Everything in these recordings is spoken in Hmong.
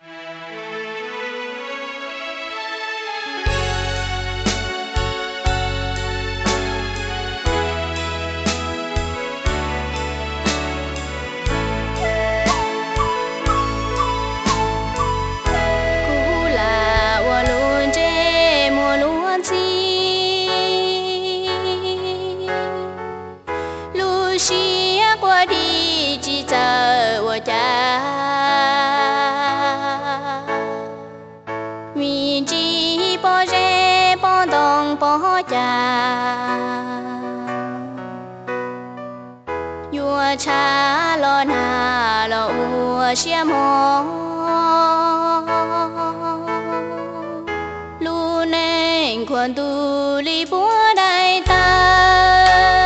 Kuv lam ua lub ntsej muag luag ntxhi, lub siab quaj dig tsis txawj ua cas. Me ntsis pob zeb pob ntoo pob cas, yuav tshav los nag los ua siab mog. Lub neej khuam ntuj li puab daim tawv,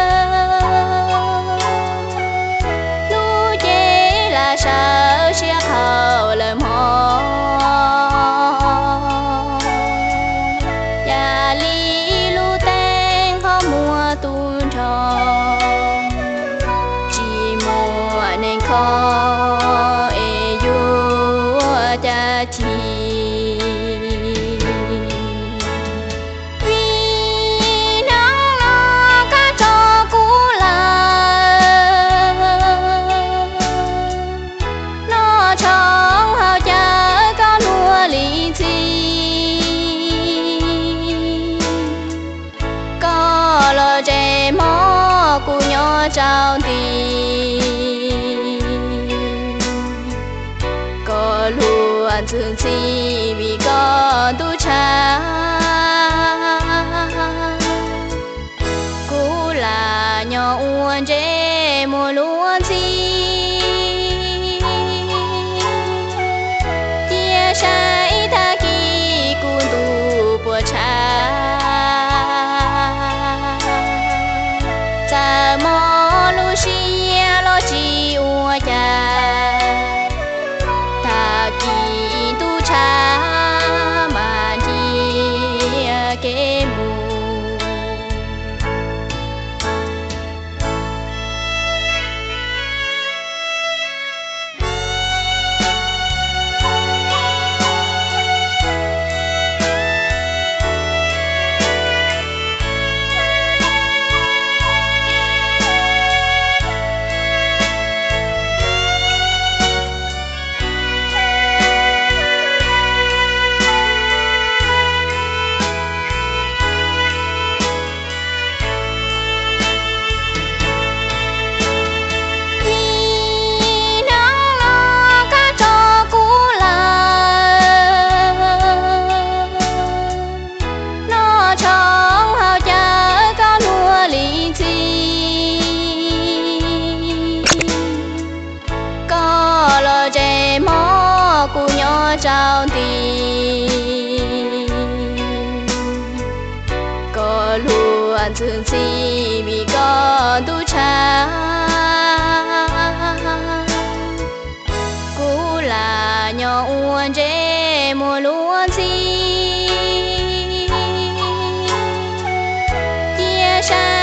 lub cev lam sawv siab qhau lawm mog. Yam li lub teeb qhov muag tu nrho, tsis muaj neeg kho es yuav cas ci. Vim noj los kab tso kuv lawm, noj tshoob haus cawv koj luag li ntxhi. Koj los tseem mob kuv nyob rau nti, koj luag ntxhi ntxhi vim koj ntuj tshav. Kuv lam nyob ua ntsej muag luag ntxhi, cia saib tag kis kuv ntuj puas tshav. Txawm mob lub siab los tsis ua cas, tag kis ntuj tshav mas ntiag kev mus. Vim noj los kab tso kuv lawm, noj tshoob haus cawv koj luag li ntxhi. Koj los tseem mob kuv nyob rau nti, koj luag ntxhi ntxhi vim koj ntuj tshav. Kuv lam nyob ua ntsej muag luag ntxhi, cia saib